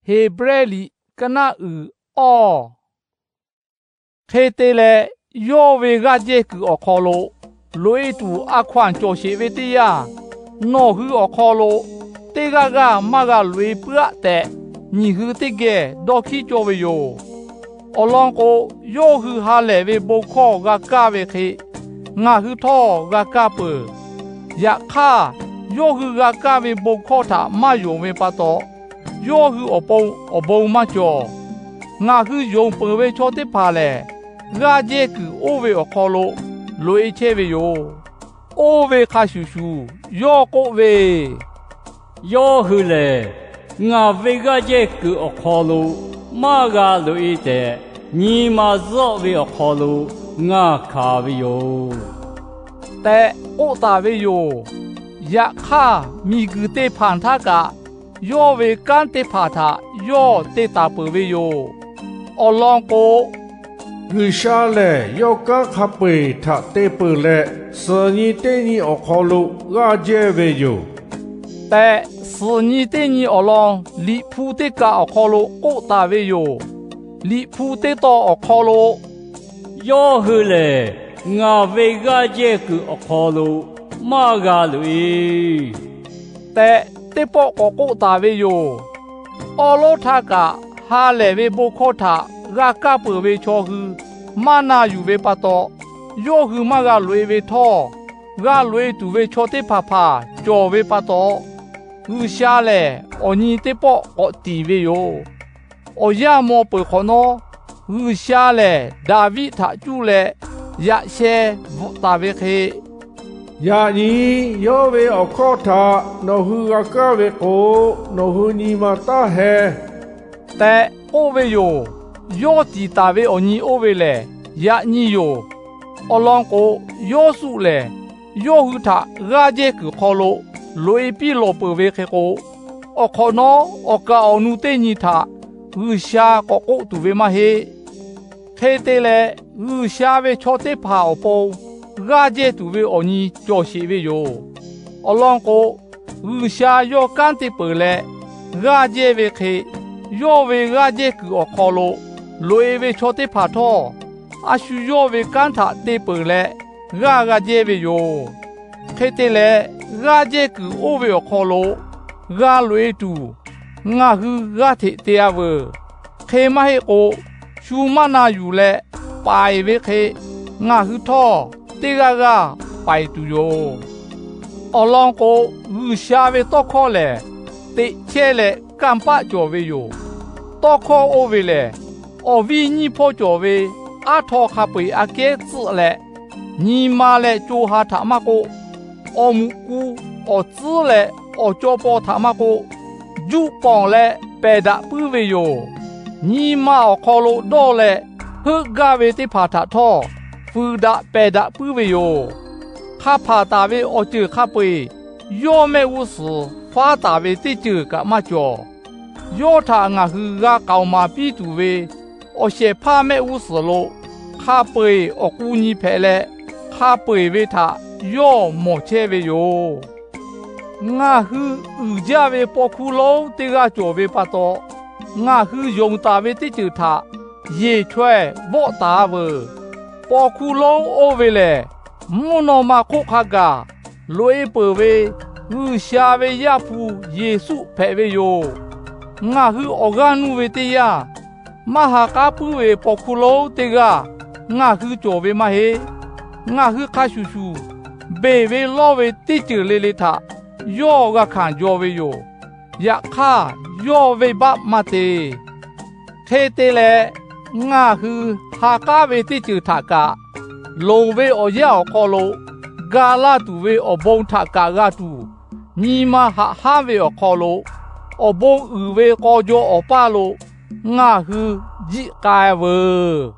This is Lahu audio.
Heˍbrehˇ liꞈ ka naˆ uiˍ awˇ. Hk'e te leh, yawˇ ve g'aˇ jehˇ kuiˬ awˬ hk'aw lo loꞈ-e tuˬ a hkaw-anˬ cawˬ sheˍ ve teˇ yanˇ, nawˬ hui awˬ hk'aw lo teˇ g'aˇ g'aˇ maˇ g'a loꞈ-e puiˉ-aˆ tehꞈ, nyiˬ hui teˇ geh dawˇ hkiˉ cawˇ ve yoˬ. Awˬ lawn k'o, yawˇ hui ha lehˬ ve bon hkawˇ g'a kaˇ ve hk'e, ngaˬ hui htawˇ g'a kaˇ peuˬ. Yaꞈ hk'aˇ, yawˇ hui g'a kaˇ ve bon hkawˇ htaꞈ maˇ yonˍ ve pa taw, yawˇ hui awˬ pon awˬ bon maˇ cawˬ. Ngaˬ hui yonˍ peuˬ ve chaw teˇ hpaˍ lehˬ, g'aˇ jehˇ kuiˬ oˇ ve awˬ hk'aw lo loꞈ-e chehˇ ve yoˬ. Oˇ ve hk'a shuˍ shuˍ, yawˇ k'oˆ ve, Yawˇ hui lehˬ, ngaˬ ve g'aˇ jehˇ kuiˬ awˬ hk'aw lo maˇ g'a loꞈ-e tehꞈ, nyi ma zuhˆ ve awˬ hk'aw lo ngaˬ hkanˍ ve yoˬ, tehꞈ k'oˆ taˍ ve yoˬ. Yaꞈ hk'aˇ, miˬguiˬ teˇ hpaˍ htaˇ kaꞈ yawˇ ve kanˉ teˇ hpaˍ htaꞈ yawˇ te taˍ peuˬ ve yoˬ. Awˬ lawn k'o, G'uiˬsha lehˬ yawˇ kanˉ hk'a peu-eˬ htaꞈ te peuˬ leh, suhˍ nyi teˇ nyi awˬ hk'aw lo g'aˇ jehˇ ve yoˬ, tehꞈ, suhˍ nyi teˇ nyi awˬ lawn Liꞈ hpu teˇ kaꞈ awˬ hk'aw lo k'oˆ taˍ ve yoˬ. Liꞈ hpu teˇ tawn awˬ hk'aw lo, Yawˇ hui lehˬ, ngaˬ ve g'aˇ jehˇ kuiˬ awˬ hk'aw lo maˇ g'a loꞈ-e tehꞈ, teˇ pawˆ k'awꞈ k'oˆ taˍ ve yoˬ. Awˉ lawˉ htaˇ kaꞈ ha lehˬ ve bon hkawˇ htaꞈ g'a kaˇ peuˬ ve chaw hui maˇ na yuˬ ve pa taw, yawˇ hui maˇ g'a loꞈ-e ve htawˇ, g'a loꞈ-e tuˬ ve chaw teˇ hpaˍ hpaˍ cawˬ ve pa taw, G'uiˬsha lehˬ awˬ nyi teˇ pawˆ k'awꞈ tiˍ ve yoˬ. Awˬ yanˇ maw peuˬ hk'awꞈ nawˉ, G'uiˬsha lehˬ Daˍviˆ htaꞈ cuˇ leh yaꞈ sheh bvuhꞈ taˍ ve hk'e, Yaꞈ nyi yawˇ ve awˬ hkawˇ htaꞈ nawˬ hui g'a kaˇ ve k'o, nawˬ hui nyi ma taˇ heh, tehꞈ k'oˆ ve yoˬ. Yawˇ tiˍ taˍ ve awˬ nyi oˇ ve lehˬ, yaꞈ nyi yoˬ. Awˬ lawn k'o, Yawˇsuˆ lehˬ yawˇ hui htaꞈ g'aˇ jehˇ kuiˬ hk'aw lo loꞈ-e piˇ lawˬ peuˬ ve hk'e k'o, awˬ hk'awꞈ nawˉ awˬ kaˍ awˬ nu teˇ nyi htaꞈ G'uiˬsha k'awꞈ k'oˆ tuˬ ve maˇ heˆ. Hk'e te leh, G'uiˬsha ve chaw teˇ hpaˍ awˬ pon g'aˇ jehˇ tuˬ ve awˬ nyi cawˬ sheˍ ve yoˬ. Awˬ lawn k'o, G'uiˬsha yawˇ kanˉ te peuˬ leh g'aˇ jehˇ ve hk'e, yawˇ ve g'aˇ jehˇ kuiˬ awˬ hk'aw lo loꞈ-e ve chaw teˇ hpaˍ htawˇ, a shu yawˇ ve kanˉ htaꞈ te peuˬ leh g'aˇ g'a jehˇ ve yoˬ. Hk'e te leh, g'aˇ jehˇ kuiˬ oˇ ve awˬ hk'aw lo g'a loꞈ-e tuˬ, ngaˬ hui g'aˇ hteꞈ te-a veuˬ. Hk'e maˇ heˆ k'o, shu maˇ na yuˬ leh paiˍ ve hk'e, ngaˬ hui htawˇ teˇ g'aˇ g'aˇ paiˍ tuˬ yoˬ. Awˬ lawn k'o, G'uiˬsha ve tawˇ hkawˇ lehˬ, teꞈ chehˇ leh kanˇ paˆ cawˬ ve yoˬ. Tawˇ hkawˇ oˇ ve lehˬ, awˬ viˇ nyiˇ hpawˇ cawˬ ve aˉ htaw hk'a peu-eˬ aꞈ kehˉ tcuhˆ leh, nyi ma leh co ha htaꞈ maˇ k'oˆ, awˬ muꞈ ku, awˬ tcuhˉ leh awˬ caw paw htaꞈ maˇ k'oˆ, juˆ pawnˍ leh pehˬ daꞈ puiˉ ve yoˬ. Nyi ma awˬ hk'aw lo dawˇ leh heuˆ gaˇ ve teˇ hpaˍ htaꞈ htawˇ, fuiˍ daꞈ pehˬ daꞈ puiˉ ve yoˬ. Hk'a hpanˍ taˍ ve awˬ ceuˬ hk'a peu-eˬ yawˇ mehˆ g'uˇ suhˍ faˉ taˍ ve teˇ ceuˬ kaꞈ maˇ cawˬ. Yawˇ htaꞈ ngaˬ hui g'a k'aoˍ maˍ piˇ tuˬ ve awˬ shehˍ hpaˇ mehˆ g'uˇ suhˍ lo hk'a peu-eˬ awˬ k'u nyi hpehꞈ leh, hk'a peu-eˬ ve htaꞈ yawˇ mawˬ chehˇ ve yoˬ. Ngaˬ hui uiˍ jaˇ ve paw hkuˇ lonˉ teˇ g'aˇ cawˬ ve pa taw, ngaˬ hui yonˍ taˍ ve teˇ ceuˬ htaꞈ yeˬ chaweh vawˆ taˍ-a veuˬ. Paw hkuˇ lonˉ oˇ ve lehˬ, mvuhˇ naw ma hk'oˆ hk'a gaˬ loꞈ-e peuˬ ve G'uiˬsha ve Yaˇ hpu Yeˍsuˆ hpehꞈ ve yoˬ. Ngaˬ hui awˬ g'aˇ nuˇ ve teˇ yanˇ, maˇ ha k'aˉ puiˉ ve paw hkuˇ lonˉ teˇ g'aˇ ngaˬ hui cawˬ ve maˇ heˆ. Ngaˬ hui hk'a shuˍ shuˍ, beˬ ve lawˇ ve teˇ ceuˬ le le htaꞈ yawˇ g'a hkanˍ jaw ve yoˬ. Yaꞈ hk'aˇ, yawˇ venˇbaˆ maˇ te. Hk'e te leh, ngaˬ hui ha k'aˉ ve teˇ ceuˬ htaꞈ kaꞈ, loˍ ve awˬ yanˇ awˬ hk'aw lo ga laˇ tuˬ ve awˬ bon htaꞈ kaꞈ g'a tuˬ, nyi ma haꞈ hanˉ ve awˬ hk'aw lo awˬ bon uiˍ ve k'aw jaw awˬ paˇ lo ngaˬ hui jiˆ k'ai veuˬ.